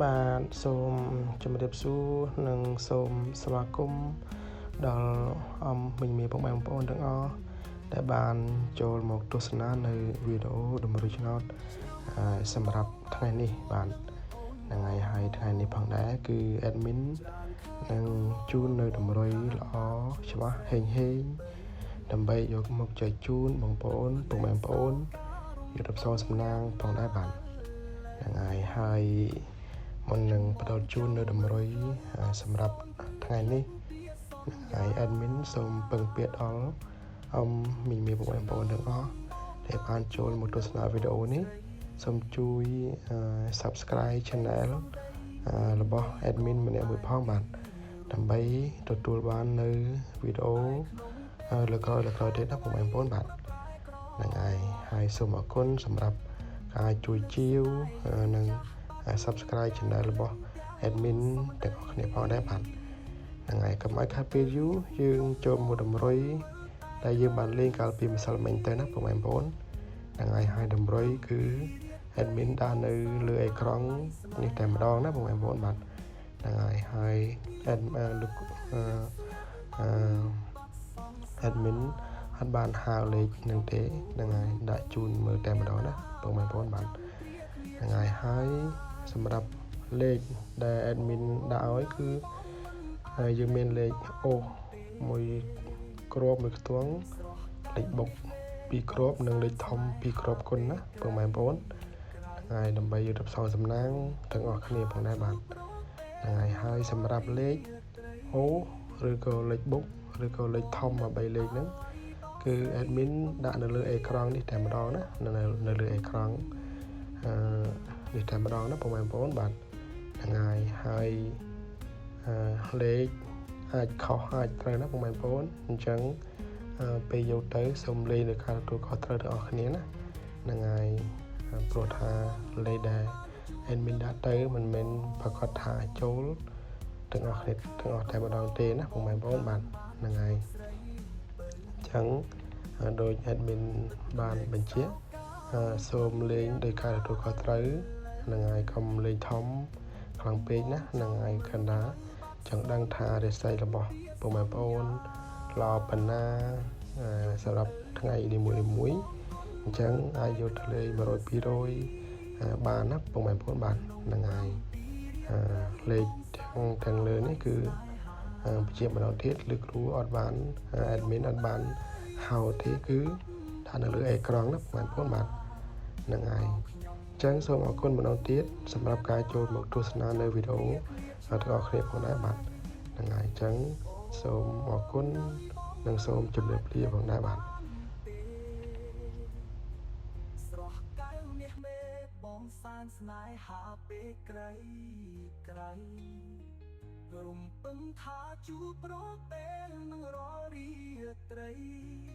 បាទសូមជម្រាបសួរនិងសូមស្វាគមន៍ដល់អំមិញមេពុកម៉ែបងប្អូនទាំងអស់ដែលបានចូលមកទស្សនានៅវីដេអូតម្រុយឆ្នោតសម្រាប់ថ្ងៃនេះបាទហ្នឹងហើយហើយថ្ងៃនេះផងដែរគឺ admin នឹងជូននៅតម្រុយល្អច្បាស់ហេងហេងដើម្បីយកមកចែកជូនបងប្អូនពុកម៉ែបងប្អូនយកទៅផ្សងសំណាងផងដែរបាទហ្នឹងហើយហើយមុននឹងផ្ដល់ជូននៅតម្រុយសម្រាប់ថ្ងៃនេះហើយ admin សូមពឹងពាក្យដល់អមមីមីបងប្អូនទាំងអស់ដែលបានចូលមកទស្សនាវីដេអូនេះសូមជួយ Subscribe Channel របស់ admin ម្នាក់មួយផងបាទដើម្បីទទួលបាននៅវីដេអូលើក្រោយលើក្រោយទៀតណាបងប្អូនបាទហ្នឹងហើយហើយសូមអរគុណសម្រាប់ការជួយជាវនិង Subscribe Channel របស់ admin ទាំងអស់គ្នាផងដែរបាទហ្នឹងហើយកុំឲ្យខាតពេលយូរយើងចូលមកតម្រុយដែលយើងបានលេងកាលពីម្សិលមិញទៅណាបងប្អូនហ្នឹងហើយហើយតម្រុយគឺ admin ដាក់នៅលើអេក្រង់នេះតែម្ដងណាបងប្អូនបាទហ្នឹងហើយហើយ admin លោកអឺ admin អត់បានហៅលេខនឹងទេហ្នឹងហើយដាក់ជូនមើលតែម្ដងណាបងប្អូនបាទហ្នឹងហើយហើយសម្រាប់លេខដែល admin ដាក់ឲ្យគឺយើងមានលេខអូមួយគ្រាប់មួយខ្ទង់លេខបុកពីរគ្រាប់និងលេខធំពីរគ្រាប់គុណណាបងប្អូនហ្នឹងហើយដើម្បីយកទៅផ្សងសំណាងទាំងអស់គ្នាផងដែរបាទហ្នឹងហើយហើយសម្រាប់លេខអូឬក៏លេខបុកឬក៏លេខធំមក3លេខហ្នឹងគឺ admin ដាក់នៅលើអេក្រង់នេះតែម្ដងណានៅលើអេក្រង់អឺនេះតែម្ដងណាបងប្អូនបាទហ្នឹងហើយហើយអឺលេខអាចខុសអាចត្រូវណាបងប្អូនអញ្ចឹងពេលយកទៅសូមលេងនៅការទទួលខុសត្រូវទាំងអស់គ្នាណាហ្នឹងហើយព្រោះថាលេខដែល admin ដាក់ទៅមិនមែនប្រកាសថាចូលទាំងអស់គ្នាទាំងអស់តែម្ដងទេណាបងប្អូនបាទហ្នឹងហើយអញ្ចឹងដោយ admin បានបញ្ជាក់សូមលេងដោយការទទួលខុសត្រូវហ្នឹងហើយកុំលេងធំខ្លាំងពេកណាហ្នឹងហើយកណ្ដាចង់ដឹងថារិស័យរបស់ពុកម៉ែបងប្អូនល្អប៉ុណ្ណាសម្រាប់ថ្ងៃនីមួយៗអញ្ចឹងអាចយកទៅលេង100 200បានណាពុកម៉ែបងប្អូនបាទហ្នឹងហើយលេខទាំងទាំងលើនេះគឺបញ្ជាម្ដងទៀតឬគ្រូអត់បាន admin អត់បានហៅទេគឺដាក់នៅលើអេក្រង់ណាបងប្អូនបាទហ្នឹងហើយអញ្ចឹងសូមអរគុណម្ដងទៀតសម្រាប់ការចូលមកទស្សនានៅវីដេអូទាំងអស់គ្នាផងដែរបាទហ្នឹងហើយអញ្ចឹងសូមអរគុណនិងសូមជម្រាបលាផងដែរបាទ ស្រស់កែវមាសមេបងសានស្នេហាពេលក្រៃក្រៃរំពឹងថាជួបប្រពេលនឹងរាល់រាត្រី។